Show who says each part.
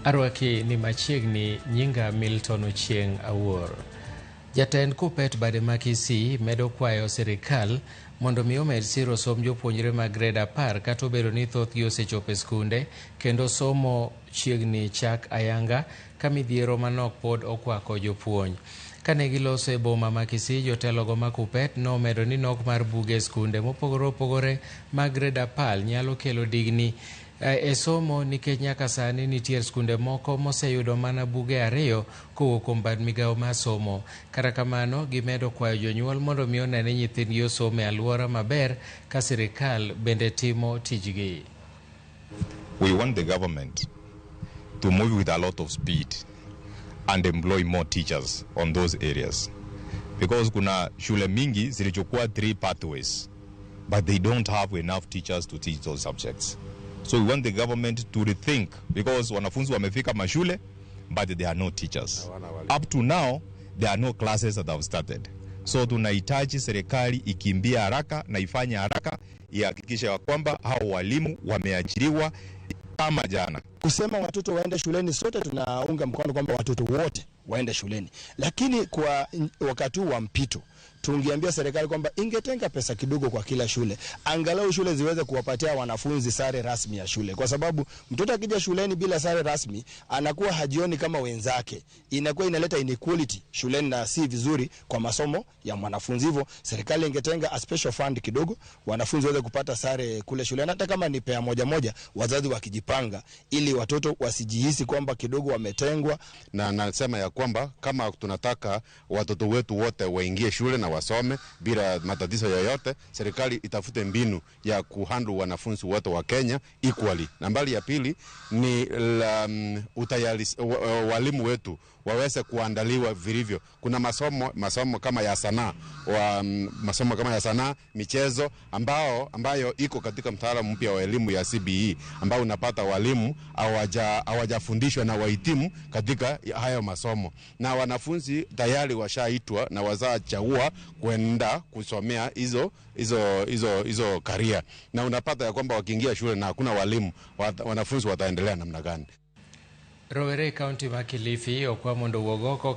Speaker 1: Arwaki ni machiegni nyinga Milton Ochieng' Awuor. Jatend Kuppet bade ma Kisii medo kwayo sirikal mondo mi omed siro somb jopuonjre mag grade 10 kata obedo ni thothgi osechopo e skunde kendo somo chiegni chak ayanga ka midhiero manok pod okwako jopuonj. Kane giloso e boma ma Kisii, jotelogo ma Kuppet nomedo ni nok mar buge e skunde mopogore opogore mag grade 10 nyalo kelo digni e somo nikech nyaka sani nitie skunde moko moseyudo mana buge ariyo kowuok kuom bad migawo mar somo. Kata kamano, gimedo kwayo jonyuol mondo mi one ni nyithindgi osomo e alwora maber ka sirikal bende timo tijgi.
Speaker 2: We want the government to move with a lot of speed and employ more teachers on those areas because kuna shule mingi zilichukua three pathways, but they don't have enough teachers to teach those subjects. So we want the government to rethink because wanafunzi wamefika mashule, but there are no teachers. Up to now, there are no classes that have started. So tunahitaji serikali ikimbia haraka na ifanye haraka, ihakikishe ya kwamba hao walimu wameajiriwa kama jana.
Speaker 3: Kusema watoto waende shuleni, sote tunaunga mkono kwamba watoto wote waende shuleni, lakini kwa wakati huu wa mpito tungeambia serikali kwamba ingetenga pesa kidogo kwa kila shule, angalau shule ziweze kuwapatia wanafunzi sare rasmi ya shule, kwa sababu mtoto akija shuleni bila sare rasmi anakuwa hajioni kama wenzake, inakuwa inaleta inequality shuleni na si vizuri kwa masomo ya mwanafunzi. Hivyo serikali ingetenga a special fund kidogo, wanafunzi waweze kupata sare kule shuleni, hata kama ni pea moja moja, wazazi wakijipanga, ili watoto wasijihisi kwamba kidogo wametengwa.
Speaker 4: Na nasema ya kwamba kama tunataka watoto wetu wote waingie shule na wasome bila matatizo yoyote, serikali itafute mbinu ya kuhandle wanafunzi wote wa Kenya equally. Nambari ya pili ni la, utayari, walimu wetu waweze kuandaliwa vilivyo. Kuna masomo kama ya sanaa masomo kama ya sanaa, michezo ambayo iko katika mtaala mpya wa elimu ya CBE, ambao unapata walimu hawajafundishwa na wahitimu katika hayo masomo, na wanafunzi tayari washaitwa na wazachagua kwenda kusomea hizo career, na unapata ya kwamba wakiingia shule na hakuna walimu, wanafunzi wataendelea namna gani?
Speaker 1: Rowere e kaunti ma Kilifi okwa mondo owuog oko.